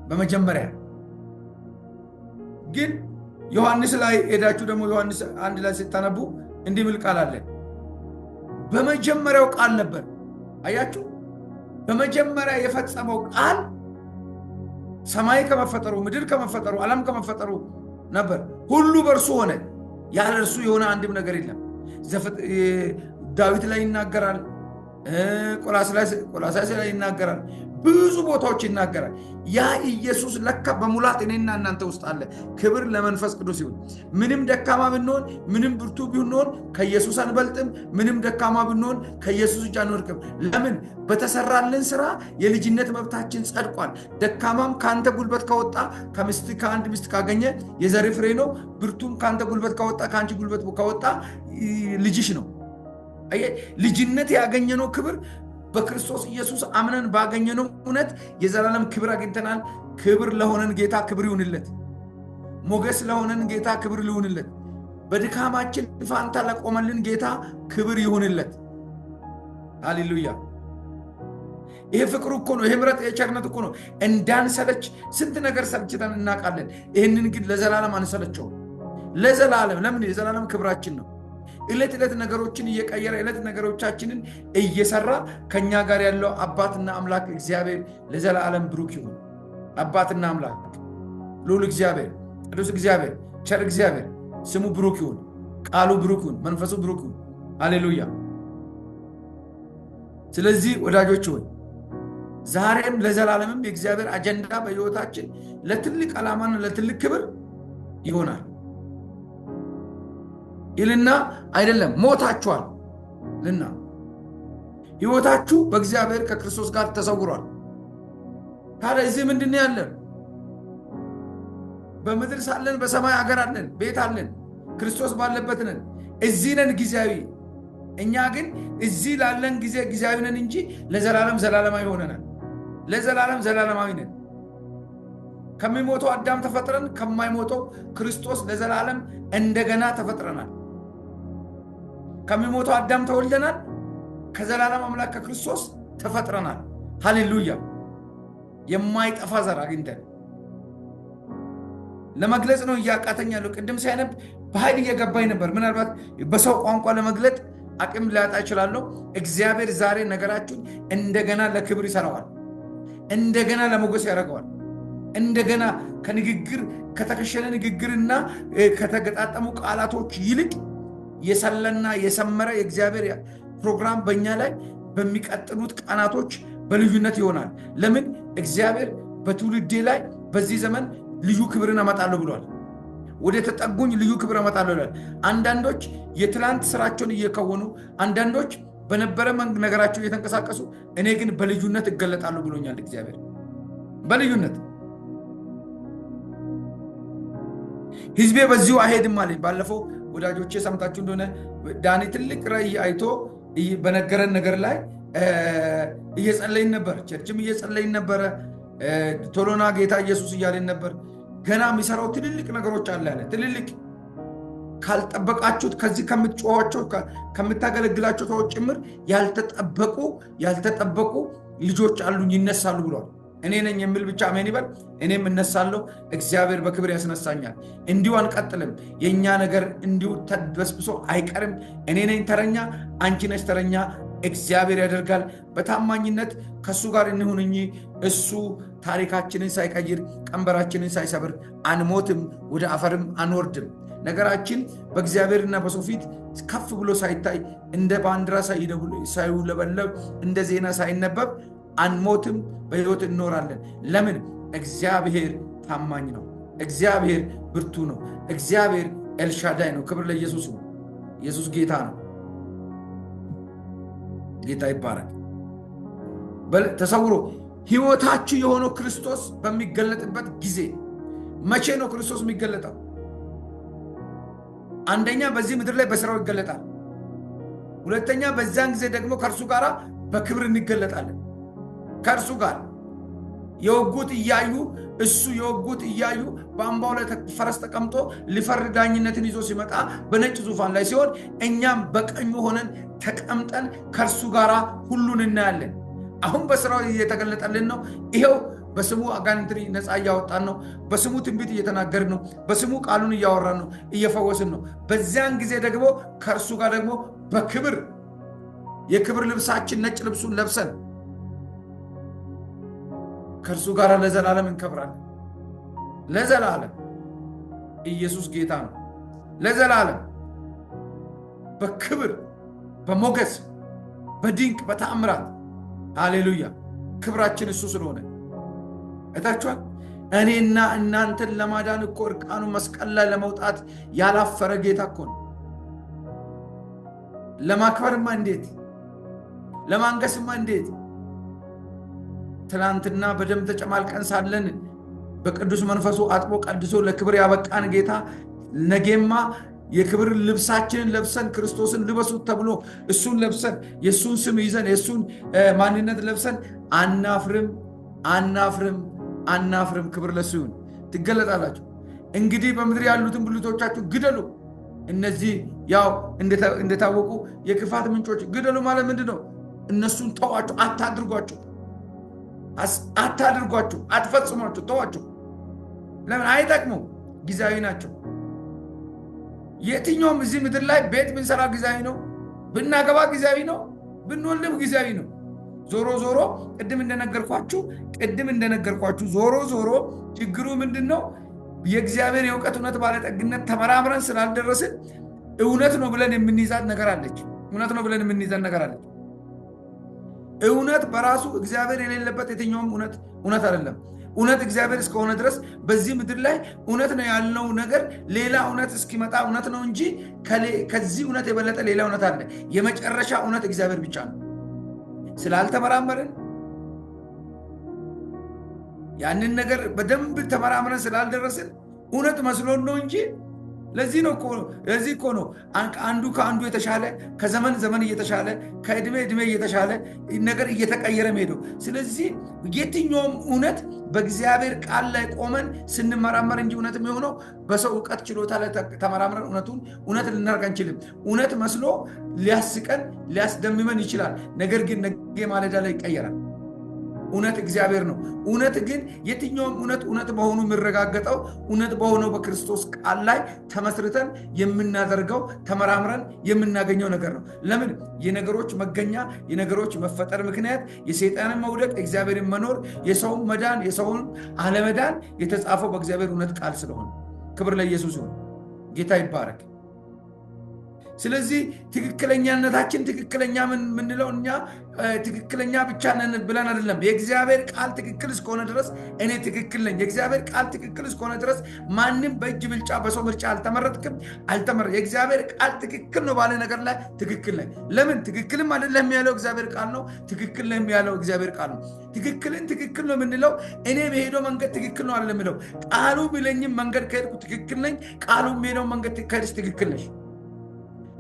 በመጀመሪያ ግን ዮሐንስ ላይ ሄዳችሁ ደግሞ ዮሐንስ 1 ላይ ስታነቡ እንዲህ የሚል ቃል አለ። በመጀመሪያው ቃል ነበር። አያችሁ፣ በመጀመሪያ የፈጸመው ቃል ሰማይ ከመፈጠሩ ምድር ከመፈጠሩ ዓለም ከመፈጠሩ ነበር። ሁሉ በእርሱ ሆነ፣ ያለ እርሱ የሆነ አንድም ነገር የለም። ዳዊት ላይ ይናገራል፣ ቆላስይስ ላይ ይናገራል፣ ብዙ ቦታዎች ይናገራል። ያ ኢየሱስ ለካ በሙላት እኔና እናንተ ውስጥ አለ። ክብር ለመንፈስ ቅዱስ ይሁን። ምንም ደካማ ብንሆን፣ ምንም ብርቱ ብንሆን ከኢየሱስ አንበልጥም። ምንም ደካማ ብንሆን ከኢየሱስ እጅ አንወድቅም። ለምን? በተሰራልን ስራ የልጅነት መብታችን ጸድቋል። ደካማም ከአንተ ጉልበት ከወጣ ከሚስት ከአንድ ሚስት ካገኘ የዘር ፍሬ ነው። ብርቱም ከአንተ ጉልበት ከወጣ ከአንቺ ጉልበት ከወጣ ልጅሽ ነው። ልጅነት ያገኘነው ክብር በክርስቶስ ኢየሱስ አምነን ባገኘነው እውነት የዘላለም ክብር አግኝተናል። ክብር ለሆነን ጌታ ክብር ይሁንለት። ሞገስ ለሆነን ጌታ ክብር ይሁንለት። በድካማችን ፋንታ ለቆመልን ጌታ ክብር ይሁንለት። ሃሌሉያ። ይሄ ፍቅሩ እኮ ነው። ይሄ ምሕረት የቸርነት እኮ ነው። እንዳንሰለች ስንት ነገር ሰልችተን እናውቃለን። ይህንን ግን ለዘላለም አንሰለቸውም። ለዘላለም ለምን? የዘላለም ክብራችን ነው። ዕለት ዕለት ነገሮችን እየቀየረ ዕለት ነገሮቻችንን እየሰራ ከኛ ጋር ያለው አባትና አምላክ እግዚአብሔር ለዘላለም ብሩክ ይሁን። አባትና አምላክ ልዑል እግዚአብሔር፣ ቅዱስ እግዚአብሔር፣ ቸር እግዚአብሔር ስሙ ብሩክ ይሁን። ቃሉ ብሩክ ይሁን። መንፈሱ ብሩክ ይሁን። ሃሌሉያ። ስለዚህ ወዳጆች ሆይ ዛሬም ለዘላለምም የእግዚአብሔር አጀንዳ በሕይወታችን ለትልቅ ዓላማና ለትልቅ ክብር ይሆናል ይልና አይደለም ሞታችኋል ልና ሕይወታችሁ በእግዚአብሔር ከክርስቶስ ጋር ተሰውሯል። ታዲያ እዚህ ምንድን ነው ያለን? በምድር ሳለን በሰማይ ሀገር አለን፣ ቤት አለን፣ ክርስቶስ ባለበት ነን። እዚህ ነን ጊዜያዊ። እኛ ግን እዚህ ላለን ጊዜ ጊዜያዊ ነን እንጂ ለዘላለም ዘላለማዊ ሆነናል። ለዘላለም ዘላለማዊ ነን። ከሚሞተው አዳም ተፈጥረን ከማይሞተው ክርስቶስ ለዘላለም እንደገና ተፈጥረናል። ከሚሞተው አዳም ተወልደናል። ከዘላለም አምላክ ከክርስቶስ ተፈጥረናል። ሃሌሉያ! የማይጠፋ ዘር አግኝተን ለመግለጽ ነው እያቃተኝ ያለው። ቅድም ሲያነብ በኃይል እየገባኝ ነበር። ምናልባት በሰው ቋንቋ ለመግለጥ አቅም ሊያጣ እችላለሁ። እግዚአብሔር ዛሬ ነገራችሁን እንደገና ለክብር ይሰራዋል። እንደገና ለሞገስ ያደርገዋል። እንደገና ከንግግር ከተከሸነ ንግግርና ከተገጣጠሙ ቃላቶች ይልቅ የሰለና የሰመረ የእግዚአብሔር ፕሮግራም በእኛ ላይ በሚቀጥሉት ቀናቶች በልዩነት ይሆናል። ለምን? እግዚአብሔር በትውልዴ ላይ በዚህ ዘመን ልዩ ክብርን አመጣለሁ ብሏል። ወደ ተጠጉኝ ልዩ ክብር አመጣለሁ ብሏል። አንዳንዶች የትላንት ስራቸውን እየከወኑ፣ አንዳንዶች በነበረ ነገራቸው እየተንቀሳቀሱ፣ እኔ ግን በልዩነት እገለጣለሁ ብሎኛል እግዚአብሔር። በልዩነት ህዝቤ በዚሁ አይሄድም አለኝ። ባለፈው ወዳጆቼ ሰምታችሁ እንደሆነ ዳኒ ትልቅ ራእይ አይቶ በነገረን ነገር ላይ እየጸለይን ነበር። Church ም እየጸለይን ነበረ። ቶሎና ጌታ ኢየሱስ እያለን ነበር። ገና የሚሰራው ትልልቅ ነገሮች አለ ያለ ትልልቅ ካልጠበቃችሁት ከዚህ ከምትጮኋቸው ከምታገለግላቸው ሰዎች ጭምር ያልተጠበቁ ልጆች አሉኝ ይነሳሉ ብሏል። እኔ ነኝ የሚል ብቻ አሜን ይበል። እኔም እነሳለሁ፣ እግዚአብሔር በክብር ያስነሳኛል። እንዲሁ አንቀጥልም። የእኛ ነገር እንዲሁ ተበስብሶ አይቀርም። እኔ ነኝ ተረኛ፣ አንቺ ነሽ ተረኛ። እግዚአብሔር ያደርጋል። በታማኝነት ከእሱ ጋር እንሁን እንጂ እሱ ታሪካችንን ሳይቀይር ቀንበራችንን ሳይሰብር አንሞትም፣ ወደ አፈርም አንወርድም። ነገራችን በእግዚአብሔርና በሰው ፊት ከፍ ብሎ ሳይታይ፣ እንደ ባንዲራ ሳይውለበለብ፣ እንደ ዜና ሳይነበብ አንሞትም፣ በሕይወት እንኖራለን። ለምን? እግዚአብሔር ታማኝ ነው። እግዚአብሔር ብርቱ ነው። እግዚአብሔር ኤልሻዳይ ነው። ክብር ለኢየሱስ ነው። ኢየሱስ ጌታ ነው። ጌታ ይባረክ። ተሰውሮ ሕይወታችሁ የሆነው ክርስቶስ በሚገለጥበት ጊዜ። መቼ ነው ክርስቶስ የሚገለጠው? አንደኛ በዚህ ምድር ላይ በስራው ይገለጣል። ሁለተኛ በዚያን ጊዜ ደግሞ ከእርሱ ጋር በክብር እንገለጣለን። ከእርሱ ጋር የወጉት እያዩ፣ እሱ የወጉት እያዩ በአምባው ላይ ፈረስ ተቀምጦ ሊፈርድ ዳኝነትን ይዞ ሲመጣ በነጭ ዙፋን ላይ ሲሆን እኛም በቀኙ ሆነን ተቀምጠን ከእርሱ ጋር ሁሉን እናያለን። አሁን በስራው እየተገለጠልን ነው። ይኸው በስሙ አጋንንትን ነፃ እያወጣን ነው። በስሙ ትንቢት እየተናገርን ነው። በስሙ ቃሉን እያወራን ነው፣ እየፈወስን ነው። በዚያን ጊዜ ደግሞ ከእርሱ ጋር ደግሞ በክብር የክብር ልብሳችን ነጭ ልብሱን ለብሰን ከእርሱ ጋር ለዘላለም እንከብራለን። ለዘላለም ኢየሱስ ጌታ ነው። ለዘላለም በክብር በሞገስ በድንቅ በተአምራት ሃሌሉያ። ክብራችን እሱ ስለሆነ አይታችኋል። እኔና እናንተን ለማዳን እኮ እርቃኑ መስቀል ላይ ለመውጣት ያላፈረ ጌታ እኮ ነው። ለማክበርማ እንዴት፣ ለማንገስማ እንዴት። ትናንትና በደም ተጨማልቀን ሳለን በቅዱስ መንፈሱ አጥቦ ቀድሶ ለክብር ያበቃን ጌታ ነገማ የክብር ልብሳችንን ለብሰን፣ ክርስቶስን ልበሱት ተብሎ እሱን ለብሰን፣ የእሱን ስም ይዘን፣ የእሱን ማንነት ለብሰን አናፍርም፣ አናፍርም፣ አናፍርም። ክብር ለሱ ይሁን። ትገለጣላችሁ። እንግዲህ በምድር ያሉትን ብልቶቻችሁ ግደሉ። እነዚህ ያው እንደታወቁ የክፋት ምንጮች ግደሉ ማለት ምንድን ነው? እነሱን ተዋቸው፣ አታድርጓቸው፣ አታድርጓቸው፣ አትፈጽሟቸው፣ ተዋቸው። ለምን አይጠቅሙም? ጊዜያዊ ናቸው። የትኛውም እዚህ ምድር ላይ ቤት ብንሰራ ጊዜያዊ ነው፣ ብናገባ ጊዜያዊ ነው፣ ብንወልድም ጊዜያዊ ነው። ዞሮ ዞሮ ቅድም እንደነገርኳችሁ ዞሮ ዞሮ ችግሩ ምንድን ነው? የእግዚአብሔር የእውቀት እውነት ባለጠግነት ተመራምረን ስላልደረስን እውነት ነው ብለን የምንይዛት ነገር አለች። እውነት ነው ብለን የምንይዛት ነገር አለች። እውነት በራሱ እግዚአብሔር የሌለበት የትኛውም እውነት እውነት አይደለም። እውነት እግዚአብሔር እስከሆነ ድረስ በዚህ ምድር ላይ እውነት ነው ያልነው ነገር ሌላ እውነት እስኪመጣ እውነት ነው እንጂ ከዚህ እውነት የበለጠ ሌላ እውነት አለ። የመጨረሻ እውነት እግዚአብሔር ብቻ ነው። ስላልተመራመርን፣ ያንን ነገር በደንብ ተመራምረን ስላልደረስን እውነት መስሎን ነው እንጂ። ለዚህ እኮ ነው አንዱ ከአንዱ የተሻለ፣ ከዘመን ዘመን እየተሻለ፣ ከእድሜ እድሜ እየተሻለ ነገር እየተቀየረ ሄደው። ስለዚህ የትኛውም እውነት በእግዚአብሔር ቃል ላይ ቆመን ስንመራመር እንጂ እውነት የሚሆነው በሰው እውቀት ችሎታ ላይ ተመራምረን እውነቱን እውነት ልናደርግ አንችልም። እውነት መስሎ ሊያስቀን ሊያስደምመን ይችላል። ነገር ግን ነገ ማለዳ ላይ ይቀየራል። እውነት እግዚአብሔር ነው። እውነት ግን የትኛውም እውነት እውነት መሆኑ የሚረጋገጠው እውነት በሆነው በክርስቶስ ቃል ላይ ተመስርተን የምናደርገው፣ ተመራምረን የምናገኘው ነገር ነው። ለምን? የነገሮች መገኛ፣ የነገሮች መፈጠር ምክንያት፣ የሰይጣንን መውደቅ፣ የእግዚአብሔርን መኖር፣ የሰውን መዳን፣ የሰውን አለመዳን የተጻፈው በእግዚአብሔር እውነት ቃል ስለሆነ። ክብር ለኢየሱስ ይሁን። ጌታ ይባረክ። ስለዚህ ትክክለኛነታችን፣ ትክክለኛ የምንለው እኛ ትክክለኛ ብቻ ነን ብለን አይደለም። የእግዚአብሔር ቃል ትክክል እስከሆነ ድረስ እኔ ትክክል ነኝ። የእግዚአብሔር ቃል ትክክል እስከሆነ ድረስ ማንም በእጅ ብልጫ፣ በሰው ምርጫ አልተመረጥክም፣ አልተመረ የእግዚአብሔር ቃል ትክክል ነው ባለ ነገር ላይ ትክክል ነኝ። ለምን? ትክክልም አይደለም ያለው እግዚአብሔር ቃል ነው። ትክክል ነው ያለው እግዚአብሔር ቃል ነው። ትክክልን ትክክል ነው የምንለው እኔ በሄደው መንገድ ትክክል ነው አይደለም የምለው። ቃሉ ቢለኝም መንገድ ከሄድኩ ትክክል ነኝ። ቃሉ የሚሄደው መንገድ ከሄድሽ ትክክል ነሽ።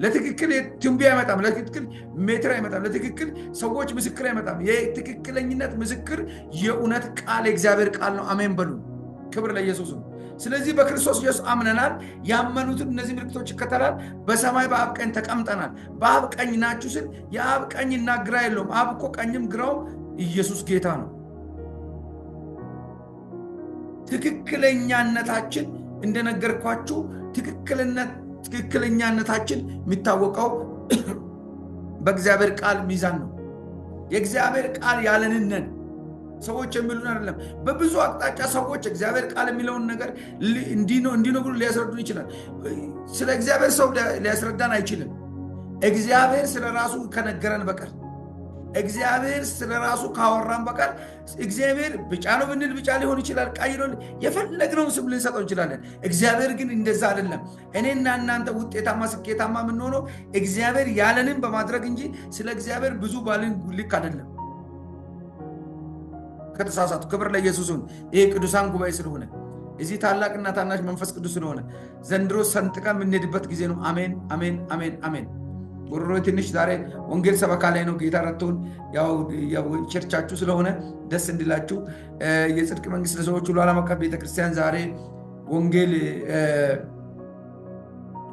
ለትክክል ትንቢያ አይመጣም። ለትክክል ሜትር አይመጣም። ለትክክል ሰዎች ምስክር አይመጣም። የትክክለኝነት ምስክር የእውነት ቃል የእግዚአብሔር ቃል ነው። አሜን በሉ። ክብር ለኢየሱስ ነው። ስለዚህ በክርስቶስ ኢየሱስ አምነናል። ያመኑትን እነዚህ ምልክቶች ይከተላል። በሰማይ በአብ ቀኝ ተቀምጠናል። በአብ ቀኝ ናችሁ ስል የአብ ቀኝና ግራ የለውም። አብ እኮ ቀኝም ግራውም ኢየሱስ ጌታ ነው። ትክክለኛነታችን እንደነገርኳችሁ ትክክለኛነታችን የሚታወቀው በእግዚአብሔር ቃል ሚዛን ነው። የእግዚአብሔር ቃል ያለንን ነን። ሰዎች የሚሉን አይደለም። በብዙ አቅጣጫ ሰዎች እግዚአብሔር ቃል የሚለውን ነገር እንዲህ ነው እንዲህ ነው ብሎ ሊያስረዱን ይችላል። ስለ እግዚአብሔር ሰው ሊያስረዳን አይችልም። እግዚአብሔር ስለ ራሱ ከነገረን በቀር፣ እግዚአብሔር ስለ ራሱ ካወራን በቀር። እግዚአብሔር ቢጫ ነው ብንል ቢጫ ሊሆን ይችላል፣ ቀይ ነው፣ የፈለግነውን ስም ልንሰጠው እንችላለን። እግዚአብሔር ግን እንደዛ አይደለም። እኔና እናንተ ውጤታማ ስኬታማ የምንሆነው እግዚአብሔር ያለንን በማድረግ እንጂ ስለ እግዚአብሔር ብዙ ባልን ልክ አይደለም። ከተሳሳቱ ክብር ለኢየሱስ ይሁን። ይሄ ቅዱሳን ጉባኤ ስለሆነ፣ እዚህ ታላቅና ታናሽ መንፈስ ቅዱስ ስለሆነ ዘንድሮ ሰንጥቀን የምንሄድበት ጊዜ ነው። አሜን፣ አሜን፣ አሜን፣ አሜን። ጉሮሮ ትንሽ ዛሬ ወንጌል ሰበካ ላይ ነው። ጌታ ረድቶን ያው ቸርቻችሁ ስለሆነ ደስ እንዲላችሁ የጽድቅ መንግስት ለሰዎች ሁሉ ዓለም አቀፍ ቤተክርስቲያን ዛሬ ወንጌል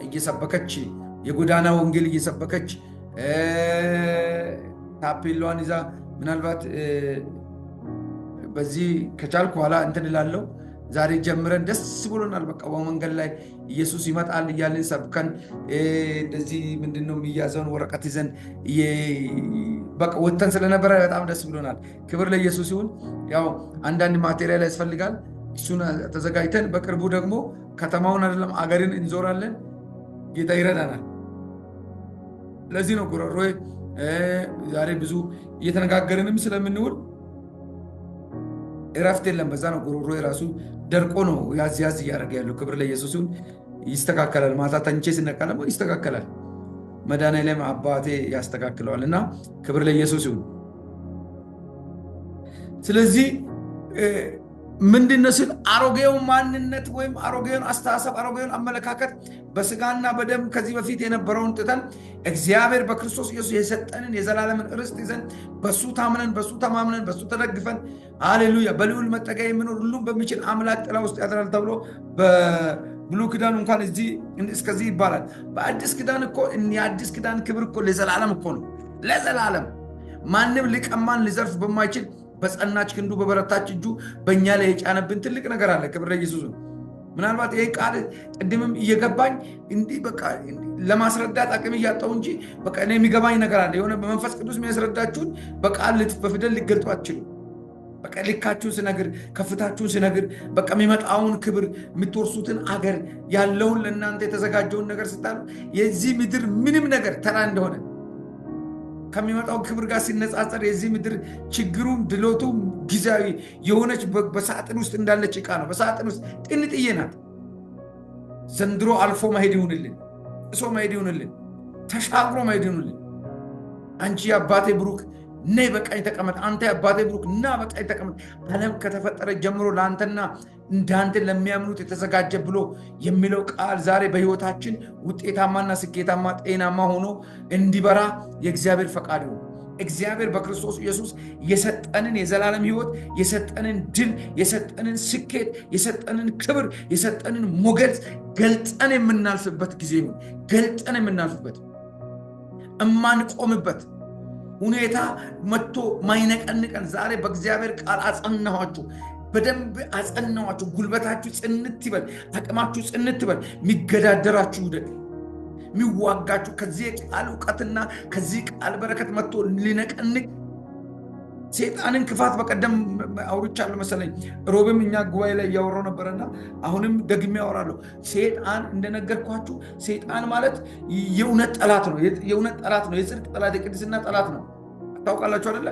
እየሰበከች፣ የጎዳና ወንጌል እየሰበከች፣ ታፔላዋን ይዛ፣ ምናልባት በዚህ ከቻልኩ ኋላ እንትን እላለሁ። ዛሬ ጀምረን ደስ ብሎናል። በቃ በመንገድ ላይ ኢየሱስ ይመጣል እያልን ሰብከን፣ እንደዚህ ምንድነው የሚያዘውን ወረቀት ይዘን በቃ ወጥተን ስለነበረ በጣም ደስ ብሎናል። ክብር ለኢየሱስ ይሁን። ያው አንዳንድ material ያስፈልጋል። እሱን ተዘጋጅተን በቅርቡ ደግሞ ከተማውን አይደለም አገርን እንዞራለን። ጌታ ይረዳናል። ለዚህ ነው ጉሮሮዬ ዛሬ ብዙ እየተነጋገርንም ስለምንውል እረፍት የለም። በዛ ነው ጉሮሮ የራሱ ደርቆ ነው ያዝ ያዝ እያደረገ ያለው። ክብር ለኢየሱስ ይሁን። ይስተካከላል። ማታ ተኝቼ ስነቃ ደግሞ ይስተካከላል። መድኃኒዓለም አባቴ ያስተካክለዋል እና ክብር ለኢየሱስ ይሁን። ስለዚህ ምንድን ነው ስል አሮጌውን ማንነት ወይም አሮጌውን አስተሳሰብ፣ አሮጌውን አመለካከት፣ በስጋና በደም ከዚህ በፊት የነበረውን ትተን እግዚአብሔር በክርስቶስ ኢየሱስ የሰጠንን የዘላለምን ርስት ይዘን፣ በሱ ታምነን፣ በሱ ተማምነን፣ በሱ ተደግፈን፣ ሃሌሉያ፣ በልዑል መጠጊያ የሚኖር ሁሉም በሚችል አምላክ ጥላ ውስጥ ያድራል ተብሎ በብሉይ ኪዳን እንኳን እዚህ እስከዚህ ይባላል። በአዲስ ኪዳን እኮ የአዲስ ኪዳን ክብር እኮ ለዘላለም እኮ ነው። ለዘላለም ማንም ሊቀማን ሊዘርፍ በማይችል በጸናች ክንዱ፣ በበረታች እጁ በእኛ ላይ የጫነብን ትልቅ ነገር አለ። ክብር ለኢየሱስ ነው። ምናልባት ይህ ቃል ቅድምም እየገባኝ እንዲህ በቃ ለማስረዳት አቅም እያጣሁ እንጂ በቃ እኔ የሚገባኝ ነገር አለ። የሆነ በመንፈስ ቅዱስ የሚያስረዳችሁን በቃል በፊደል ሊገልጡ አትችሉም። በቃ ልካችሁን ስነግር፣ ከፍታችሁን ስነግር፣ በቃ የሚመጣውን ክብር፣ የምትወርሱትን አገር፣ ያለውን ለእናንተ የተዘጋጀውን ነገር ስታሉ የዚህ ምድር ምንም ነገር ተራ እንደሆነ ከሚመጣው ክብር ጋር ሲነጻጸር የዚህ ምድር ችግሩም ድሎቱም ጊዜያዊ የሆነች በሳጥን ውስጥ እንዳለች ዕቃ ነው። በሳጥን ውስጥ ጥንጥዬ ናት። ዘንድሮ አልፎ መሄድ ይሁንልን፣ እሶ መሄድ ይሁንልን፣ ተሻግሮ መሄድ ይሁንልን። አንቺ የአባቴ ብሩክ ነይ በቀኝ ተቀመጥ፣ አንተ የአባቴ ብሩክ ና በቀኝ ተቀመጥ፣ ዓለም ከተፈጠረ ጀምሮ ለአንተና እንዳንተ ለሚያምኑት የተዘጋጀ ብሎ የሚለው ቃል ዛሬ በሕይወታችን ውጤታማና ስኬታማ ጤናማ ሆኖ እንዲበራ የእግዚአብሔር ፈቃድ ይሁን። እግዚአብሔር በክርስቶስ ኢየሱስ የሰጠንን የዘላለም ሕይወት፣ የሰጠንን ድል፣ የሰጠንን ስኬት፣ የሰጠንን ክብር፣ የሰጠንን ሞገስ ገልጠን የምናልፍበት ጊዜ ይሁን። ገልጠን የምናልፍበት፣ እማንቆምበት፣ ሁኔታ መጥቶ ማይነቀንቀን። ዛሬ በእግዚአብሔር ቃል አጸናኋችሁ፣ በደንብ አጸናኋችሁ። ጉልበታችሁ ጽንት ይበል፣ አቅማችሁ ጽንት ይበል። የሚገዳደራችሁ ይውደቅ፣ የሚዋጋችሁ ከዚህ የቃል እውቀትና ከዚህ ቃል በረከት መጥቶ ሊነቀንቅ ሴጣንን ክፋት በቀደም አውርቻለሁ መሰለኝ። ሮብም እኛ ጉባኤ ላይ እያወራሁ ነበረና አሁንም ደግሜ አወራለሁ። ሴጣን እንደነገርኳችሁ ሴጣን ማለት የእውነት ጠላት ነው። የእውነት ጠላት ነው። የጽድቅ ጠላት፣ የቅድስና ጠላት ነው። ታውቃላችሁ አይደለ?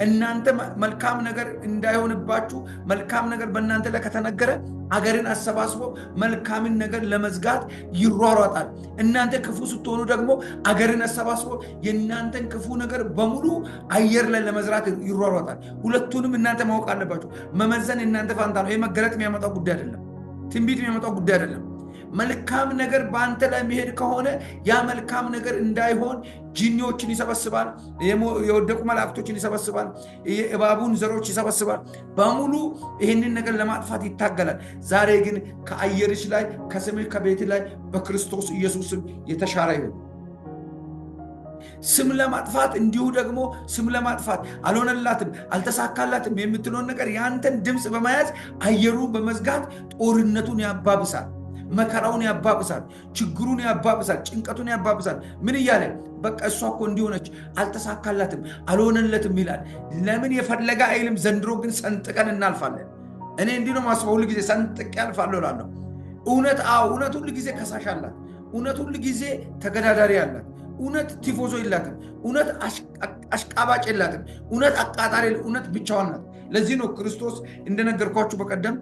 እናንተ መልካም ነገር እንዳይሆንባችሁ መልካም ነገር በእናንተ ላይ ከተነገረ አገርን አሰባስቦ መልካምን ነገር ለመዝጋት ይሯሯጣል። እናንተ ክፉ ስትሆኑ ደግሞ አገርን አሰባስቦ የእናንተን ክፉ ነገር በሙሉ አየር ላይ ለመዝራት ይሯሯጣል። ሁለቱንም እናንተ ማወቅ አለባችሁ። መመዘን የእናንተ ፋንታ ነው። ይህ መገለጥ የሚያመጣው ጉዳይ አይደለም። ትንቢት የሚያመጣው ጉዳይ አይደለም። መልካም ነገር በአንተ ላይ የሚሄድ ከሆነ ያ መልካም ነገር እንዳይሆን ጂኒዎችን ይሰበስባል፣ የወደቁ መላእክቶችን ይሰበስባል፣ የእባቡን ዘሮች ይሰበስባል። በሙሉ ይህንን ነገር ለማጥፋት ይታገላል። ዛሬ ግን ከአየርሽ ላይ፣ ከስምህ፣ ከቤት ላይ በክርስቶስ ኢየሱስም የተሻረ ይሁን። ስም ለማጥፋት እንዲሁ ደግሞ ስም ለማጥፋት አልሆነላትም፣ አልተሳካላትም የምትለውን ነገር ያንተን ድምፅ በመያዝ አየሩን በመዝጋት ጦርነቱን ያባብሳል። መከራውን ያባብሳል፣ ችግሩን ያባብሳል፣ ጭንቀቱን ያባብሳል። ምን እያለ በቃ እሷ እኮ እንዲሆነች፣ አልተሳካላትም፣ አልሆነለትም ይላል። ለምን የፈለገ አይልም። ዘንድሮ ግን ሰንጥቀን እናልፋለን። እኔ እንዲህ ነው የማስበው፣ ሁል ጊዜ ሰንጥቄ አልፋለሁ እላለሁ። እውነት አዎ፣ እውነት ሁል ጊዜ ከሳሽ አላት። እውነት ሁል ጊዜ ተገዳዳሪ አላት። እውነት ቲፎዞ የላትም። እውነት አሽቃባጭ የላትም። እውነት አቃጣሪ፣ እውነት ብቻዋን ናት። ለዚህ ነው ክርስቶስ እንደነገርኳችሁ በቀደም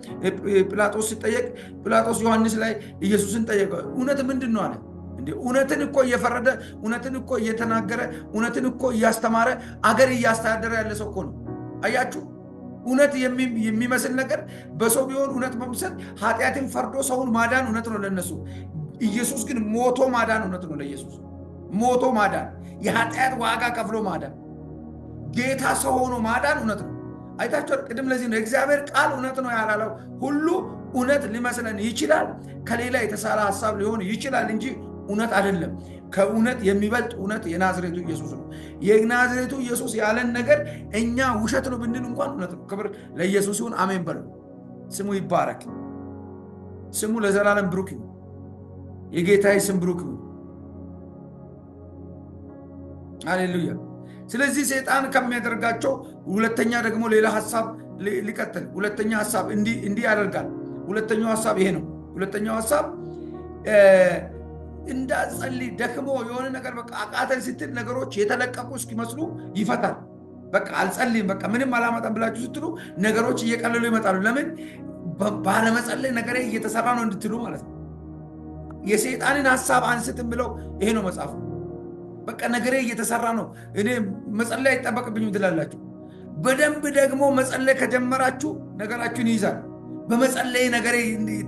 ጲላጦስ ሲጠየቅ፣ ጲላጦስ ዮሐንስ ላይ ኢየሱስን ጠየቀ። እውነት ምንድን ነው አለ። እንዴ እውነትን እኮ እየፈረደ፣ እውነትን እኮ እየተናገረ፣ እውነትን እኮ እያስተማረ፣ አገር እያስተዳደረ ያለ ሰው እኮ ነው። አያችሁ፣ እውነት የሚመስል ነገር በሰው ቢሆን እውነት መምሰል ኃጢአትን ፈርዶ ሰውን ማዳን እውነት ነው ለነሱ። ኢየሱስ ግን ሞቶ ማዳን እውነት ነው ለኢየሱስ። ሞቶ ማዳን፣ የኃጢአት ዋጋ ከፍሎ ማዳን፣ ጌታ ሰው ሆኖ ማዳን እውነት ነው። አይታችኋል ቅድም። ለዚህ ነው የእግዚአብሔር ቃል እውነት ነው ያላለው ሁሉ እውነት ሊመስለን ይችላል። ከሌላ የተሳለ ሀሳብ ሊሆን ይችላል እንጂ እውነት አይደለም። ከእውነት የሚበልጥ እውነት የናዝሬቱ ኢየሱስ ነው። የናዝሬቱ ኢየሱስ ያለን ነገር እኛ ውሸት ነው ብንል እንኳን እውነት ነው። ክብር ለኢየሱስ ይሁን። አሜን በሉ። ስሙ ይባረክ። ስሙ ለዘላለም ብሩክ ይሁን። የጌታዬ ስም ብሩክ ይሁን። ሃሌሉያ። ስለዚህ ሰይጣን ከሚያደርጋቸው ሁለተኛ ደግሞ ሌላ ሀሳብ ሊቀጥል። ሁለተኛ ሀሳብ እንዲህ ያደርጋል። ሁለተኛው ሀሳብ ይሄ ነው። ሁለተኛው ሀሳብ እንዳትጸልይ ደክሞ የሆነ ነገር በቃ አቃተን ስትል ነገሮች የተለቀቁ እስኪመስሉ ይፈታል። በቃ አልጸልይም፣ በቃ ምንም አላመጣም ብላችሁ ስትሉ ነገሮች እየቀለሉ ይመጣሉ። ለምን? ባለመጸለይ ነገሬ እየተሰራ ነው እንድትሉ ማለት ነው። የሰይጣንን ሀሳብ አንስት ብለው ይሄ ነው መጽሐፉ። በቃ ነገሬ እየተሰራ ነው፣ እኔ መጸለይ አይጠበቅብኝም ትላላችሁ። በደንብ ደግሞ መጸለይ ከጀመራችሁ ነገራችሁን ይይዛል። በመጸለይ ነገሬ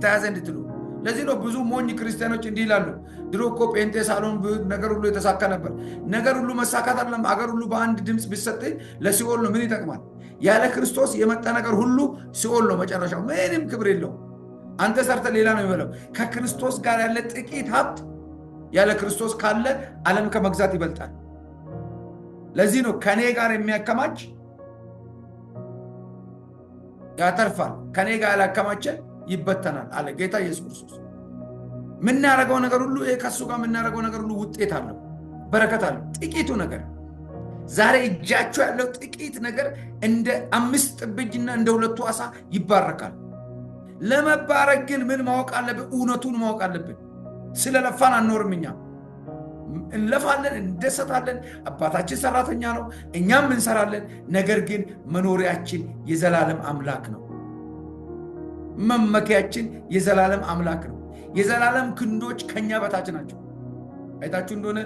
ተያዘ እንድትሉ። ለዚህ ነው ብዙ ሞኝ ክርስቲያኖች እንዲህ ይላሉ። ድሮ እኮ ጴንጤ ሳልሆን ነገር ሁሉ የተሳካ ነበር። ነገር ሁሉ መሳካት አይደለም። አገር ሁሉ በአንድ ድምፅ ቢሰጥ ለሲኦል ነው። ምን ይጠቅማል? ያለ ክርስቶስ የመጣ ነገር ሁሉ ሲኦል ነው መጨረሻው። ምንም ክብር የለውም። አንተ ሰርተህ ሌላ ነው የሚበላው። ከክርስቶስ ጋር ያለ ጥቂት ሀብት ያለ ክርስቶስ ካለ ዓለም ከመግዛት ይበልጣል። ለዚህ ነው ከኔ ጋር የሚያከማች ያተርፋል፣ ከኔ ጋር ያላከማቸ ይበተናል አለ ጌታ ኢየሱስ ክርስቶስ። የምናደርገው ነገር ሁሉ ይሄ ከእሱ ጋር የምናደርገው ነገር ሁሉ ውጤት አለው፣ በረከት አለው። ጥቂቱ ነገር ዛሬ እጃቸው ያለው ጥቂት ነገር እንደ 5 ጥብጅና እንደ 2 ዓሣ ይባረካል። ለመባረክ ግን ምን ማወቅ አለብን? እውነቱን ማወቅ አለብን። ስለለፋን አንኖርም። እኛ እንለፋለን፣ እንደሰታለን። አባታችን ሰራተኛ ነው፣ እኛም እንሰራለን። ነገር ግን መኖሪያችን የዘላለም አምላክ ነው። መመኪያችን የዘላለም አምላክ ነው። የዘላለም ክንዶች ከኛ በታች ናቸው። አይታችሁ እንደሆነ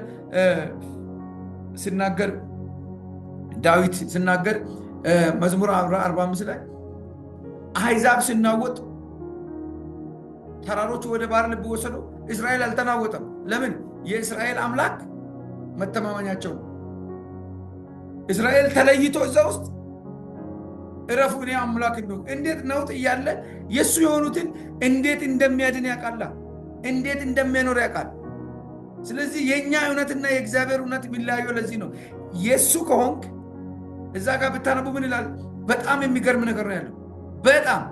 ሲናገር ዳዊት ሲናገር መዝሙር 45 ላይ አሕዛብ ሲናወጥ ተራሮቹ ወደ ባህር ልብ ወሰዱ፣ እስራኤል አልተናወጠም። ለምን? የእስራኤል አምላክ መተማመኛቸው ነው። እስራኤል ተለይቶ እዛ ውስጥ እረፉ እኔ አምላክ እንደሆንኩ። እንዴት ነውጥ እያለ የሱ የሆኑትን እንዴት እንደሚያድን ያውቃል፣ እንዴት እንደሚያኖር ያውቃል። ስለዚህ የኛ እውነትና የእግዚአብሔር እውነት የሚለያየው ለዚህ ነው። የሱ ከሆንክ እዛ ጋር ብታነቡ ምን ይላል? በጣም የሚገርም ነገር ነው ያለው። በጣም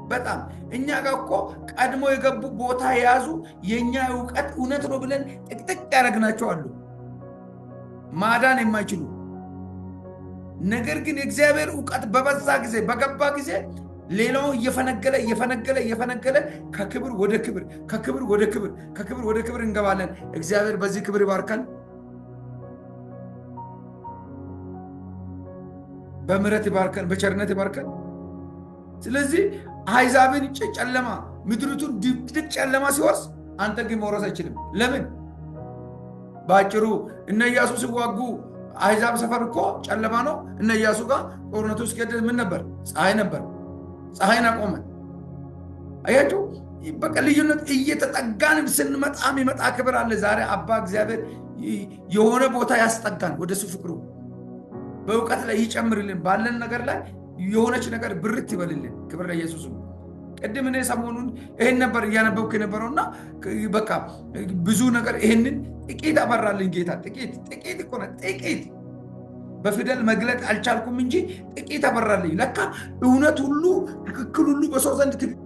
በጣም እኛ ጋር እኮ ቀድሞ የገቡ ቦታ የያዙ የኛ እውቀት እውነት ነው ብለን ጥቅጥቅ ያደረግናቸው አሉ፣ ማዳን የማይችሉ። ነገር ግን የእግዚአብሔር እውቀት በበዛ ጊዜ በገባ ጊዜ ሌላው እየፈነገለ እየፈነገለ እየፈነገለ ከክብር ወደ ክብር ከክብር ወደ ክብር ከክብር ወደ ክብር እንገባለን። እግዚአብሔር በዚህ ክብር ይባርከን፣ በምሕረት ይባርከን፣ በቸርነት ይባርከን። ስለዚህ አሕዛብን ጨለማ ምድሪቱን ድቅድቅ ጨለማ ሲወርስ አንተ ግን መውረስ አይችልም። ለምን? ባጭሩ እነ ኢያሱ ሲዋጉ አሕዛብ ሰፈር እኮ ጨለማ ነው። እነ ኢያሱ ጋር ጦርነቱ እስኪሄድ ምን ነበር? ፀሐይ ነበር። ፀሐይን አቆመ። አያችሁ፣ በቃ ልዩነት እየተጠጋን ስንመጣ የሚመጣ ክብር አለ። ዛሬ አባ እግዚአብሔር የሆነ ቦታ ያስጠጋን፣ ወደሱ ፍቅሩ በእውቀት ላይ ይጨምርልን፣ ባለን ነገር ላይ የሆነች ነገር ብርት ይበልልን። ክብር ለኢየሱስ ይሁን። ቅድም እኔ ሰሞኑን ይሄን ነበር እያነበብኩ የነበረውና በቃ ብዙ ነገር ይሄንን ጥቂት አበራልኝ ጌታ። ጥቂት ጥቂት እኮ ነው፣ ጥቂት በፊደል መግለጥ አልቻልኩም እንጂ ጥቂት አበራልኝ። ለካ እውነት ሁሉ ትክክል ሁሉ በሰው ዘንድ ትክክል።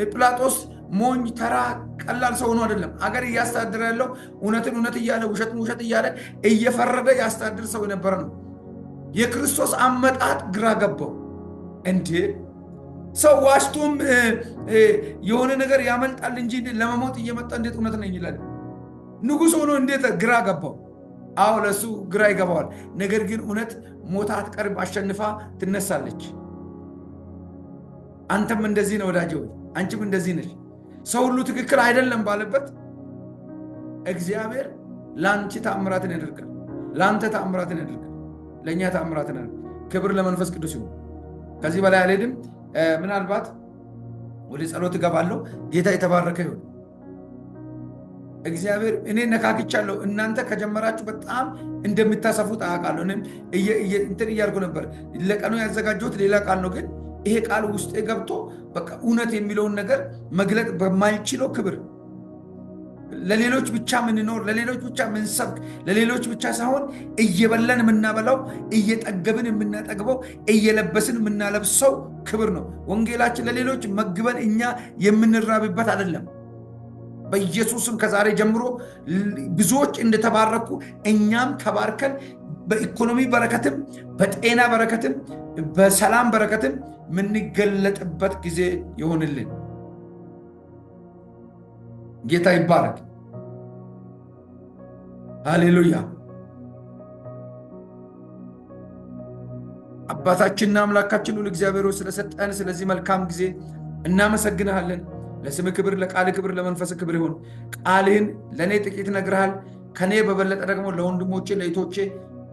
ጲላጦስ ሞኝ ተራ ቀላል ሰው ሆኖ አይደለም አገር እያስተዳደረ ያለው። እውነትን እውነት እያለ ውሸትን ውሸት እያለ እየፈረደ ያስተዳድር ሰው የነበረ ነው። የክርስቶስ አመጣጥ ግራ ገባው። እንዴ ሰው ዋሽቶም የሆነ ነገር ያመልጣል እንጂ ለመሞት እየመጣ እንዴት እውነት ነኝ ይላል? ንጉሥ ሆኖ እንዴት ግራ ገባው? አዎ ለሱ ግራ ይገባዋል። ነገር ግን እውነት ሞታ አትቀርም፣ አሸንፋ ትነሳለች። አንተም እንደዚህ ነው ወዳጄ ሆይ፣ አንቺም እንደዚህ ነሽ። ሰው ሁሉ ትክክል አይደለም ባለበት እግዚአብሔር ላንቺ ተአምራትን ያደርጋል፣ ላንተ ተአምራትን ያደርጋል፣ ለእኛ ተአምራትን ያደርጋል። ክብር ለመንፈስ ቅዱስ ይሁን። ከዚህ በላይ አልሄድም። ምናልባት ወደ ጸሎት እገባለሁ። ጌታ የተባረከ ይሁን። እግዚአብሔር እኔ ነካክቻለሁ። እናንተ ከጀመራችሁ በጣም እንደምታሰፉት አውቃለሁ። እኔም እንትን እያልኩ ነበር። ለቀኑ ያዘጋጀሁት ሌላ ቃል ነው፣ ግን ይሄ ቃል ውስጤ ገብቶ በቃ እውነት የሚለውን ነገር መግለጥ በማልችለው ክብር ለሌሎች ብቻ ምንኖር፣ ለሌሎች ብቻ ምንሰብክ፣ ለሌሎች ብቻ ሳይሆን እየበላን የምናበላው፣ እየጠገብን የምናጠግበው፣ እየለበስን የምናለብሰው ክብር ነው። ወንጌላችን ለሌሎች መግበን እኛ የምንራብበት አይደለም። በኢየሱስም ከዛሬ ጀምሮ ብዙዎች እንደተባረኩ እኛም ተባርከን በኢኮኖሚ በረከትም በጤና በረከትም በሰላም በረከትም የምንገለጥበት ጊዜ ይሆንልን። ጌታ ይባረክ። ሃሌሉያ። አባታችንና አምላካችን ሁሉ እግዚአብሔር ሆይ ስለሰጠን ስለዚህ መልካም ጊዜ እናመሰግንሃለን። ለስም ክብር፣ ለቃል ክብር፣ ለመንፈስ ክብር ይሁን። ቃልህን ለእኔ ጥቂት ነግረሃል። ከኔ በበለጠ ደግሞ ለወንድሞቼ ለእህቶቼ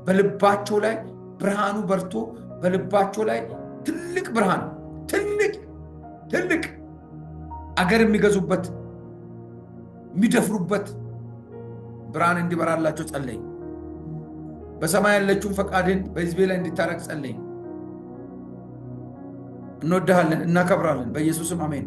በልባቸው ላይ ብርሃኑ በርቶ በልባቸው ላይ ትልቅ ብርሃን ትልቅ ትልቅ አገር የሚገዙበት የሚደፍሩበት ብርሃን እንዲበራላቸው ጸለይ። በሰማይ ያለችውን ፈቃድህን በሕዝቤ ላይ እንዲታረቅ ጸለይ። እንወድሃለን፣ እናከብራለን። በኢየሱስም አሜን።